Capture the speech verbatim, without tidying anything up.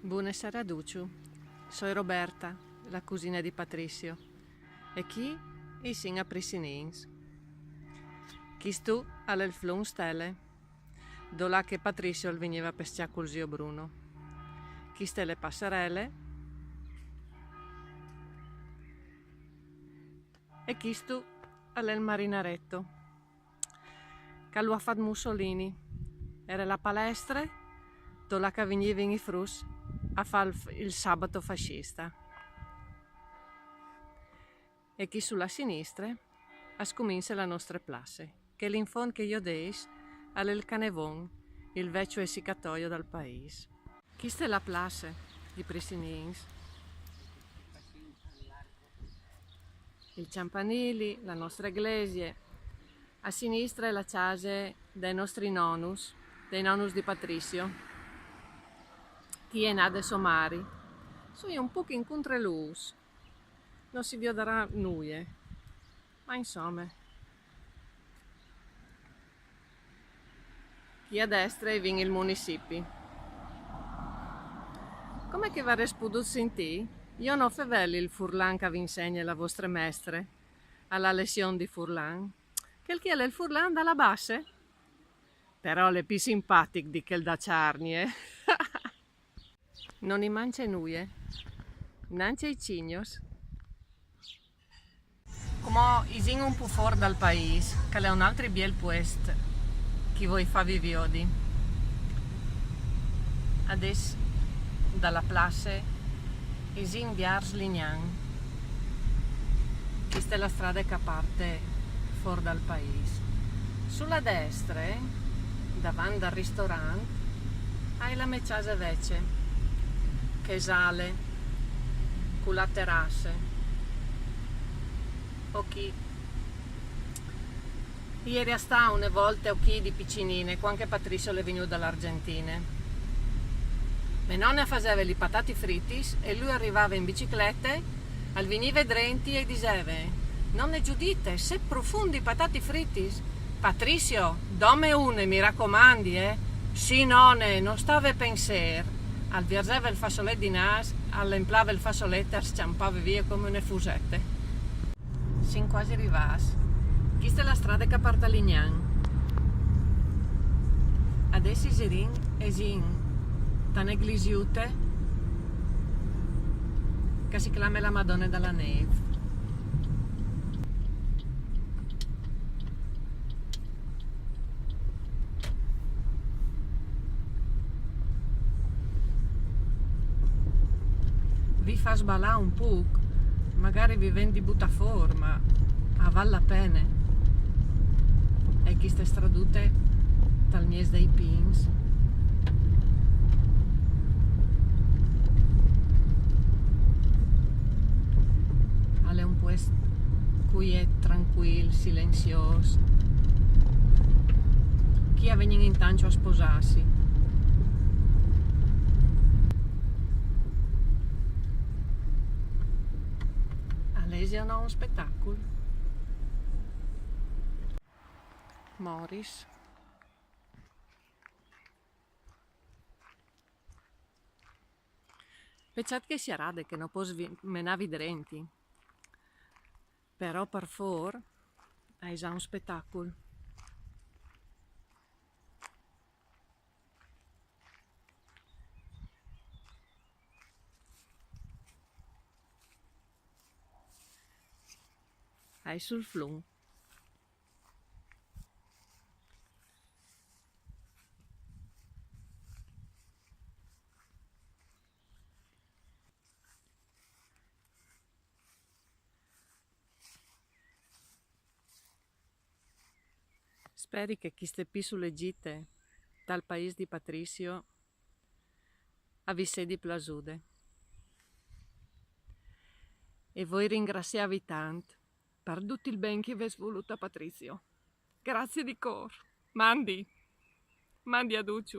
Buonasera a ducj. Soi Roberta, la cusina di Patrizio. E chi i sin a Prissinins. Chistu al è il flum Stele, dulà che Patrizio al vigniva a pescjâ cul zio Bruno. Chiste e je la passerele. E chistu al è il marinaretto, che lu à fat Mussolini. Ere la palestre, dulà che a vignivin i fruts a fâ il f-, il sabato fascista. E chi su la sinistre a scumince la nostre place, che lì in font che jo dês al è il Canevon, il vecchio essiccatoio dal paîs. Chiste e je la place di Prissinins. Il cjampanili, la nostre glesie. A sinistre e je la cjase dai nostri nonus, dai nonus di Patrizio. Chi e je nade sô mari. Soi un pôc in cuntrelûs. No si viodarà nuie. Ma insome. Chi a destre i vin il municipi. Come che varês podût sintî, jo no feveli il furlan che a v'insegne la vostre mestre a la lezion di furlan. Chel chi al è il furlan da la Basse. Però al è pi simpatic di chel da Cjargne. No i mancje nuie, nancje i cignos. Cumò i sin un pôc fûr dal paîs, che al è un altri biel puest che i voi fâ viodi. Adès da la place i sin viers Lignan. Chiste e je la strade che a parte fûr dal paîs. Su la destre, davant dal ristorant, a è la mê cjase vecje, chê sale, cu la terasse. Ochì. I jeri a stâ une volte ochì di piçinine, cuant che Patrizio al è vignût da la Argjentine. Mê none e faseve lis patatis fritis e lui al rivave in biciclete, al vignive drenti e i diseve: «None Giuditte, ce profum di patatis fritis! Patrizio, dome une, mi racomandi, eh!» «Sì, none, no sta vê pensêr.» Al vierzeve il fassolet di nâs, al emplave il fassolet e al scjampave vie come une fusete. Sin cuasi rivâts. Chiste e je la strade che a parte a Lignan. Adès i zirìn e i sin ta une glesiute che si clame la Madone da la Nêf. Vi fâs balâ un pôc, magari vi ven di butâ fûr, ma a vâl la pene. E chiste stradute tal mieç dai pins. Al è un puest cuiet, trancuil, silenziôs. Chi a vegnin in tancj a sposâsi. Al è o no un spetacul? Moris. Pecjât che e sierade, che no pues vi-, menâvi drenti. Però par fûr a è za un spetacul. A è sul flum. Speri che chiste piçule gjite tal paîs di Patrizio a vi sedi plasude. E voi ringraziâvi tant par dut il ben che i vês volût a Patrizio. Grazie di cûr. Mandi. Mandi a ducj.